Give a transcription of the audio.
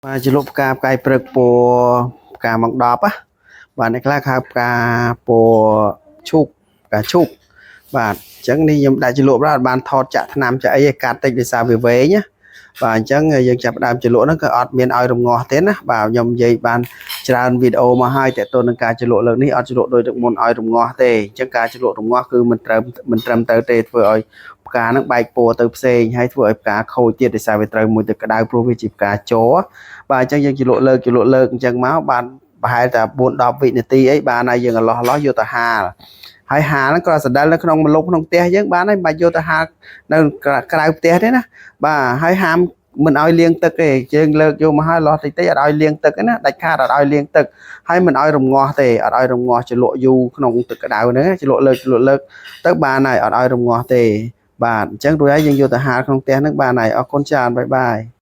បាទជ្រលក់ផ្កាផ្កាយព្រឹកពណ៌ផ្កាម៉ោង10ណាបាទអ្នកខ្លះហៅផ្កាពណ៌ឈូកផ្កាឈូកបាទអញ្ចឹងនេះខ្ញុំដាក់ជ្រលក់បាទអត់បានថតចាក់ថ្នាំចាក់អីឲ្យកាត់តិចដោយសារវាវែងណាបាទអញ្ចឹងយើងចាប់ផ្ដើមជ្រលក់ហ្នឹងក៏អត់មានឲ្យរងាស់ទេណាបាទខ្ញុំនិយាយបានច្រើនវីដេអូមកហើយតើតើនឹងការជ្រលក់លើកនេះអត់ជ្រលក់ដោយទឹកមុនឲ្យរងាស់ទេអញ្ចឹងការជ្រលក់រងាស់គឺមិនត្រឹមមិនត្រឹមត្រូវទេធ្វើឲ្យផ្កាហ្នឹងបែកពណ៌ទៅផ្សេងហើយធ្វើឲ្យផ្កាខូចទៀតដោយសារវាត្រូវមួយទឹកក្តៅព្រោះវាជាផ្កាជ័រ បាទអញ្ចឹងយើងជ្រលក់លើកជ្រលក់លើកអញ្ចឹងមកបានប្រហែលតែ4 10វិនាទីអីបានហើយយើងអឡោះឡោះយកទៅហាលហើយហាលហ្នឹងក៏សដិលនៅក្នុងម្លប់ក្នុងផ្ទះយើងបានហើយមិនបាច់យកទៅហាលនៅក្រៅផ្ទះទេណាបាទហើយហាមមិនឲ្យលាងទឹកទេយើងលើកយកមកហើយលោះតិចតិចអត់ឲ្យលាងទឹកទេណាដាច់ខាតអត់ឲ្យលាងទឹកហើយមិនឲ្យរងាស់ទេអត់ឲ្យរងាស់ជ្រលក់យូរក្នុងទឹកក្តៅហ្នឹងជ្រលក់លើកជ្រលក់លើកទៅបានហើយអត់ឲ្យរងាស់ទេបាទអញ្ចឹងរួចហើយយើងយកទៅហាលក្នុងផ្ទះហ្នឹងបានហើយអរគុណច្រើន bye bye.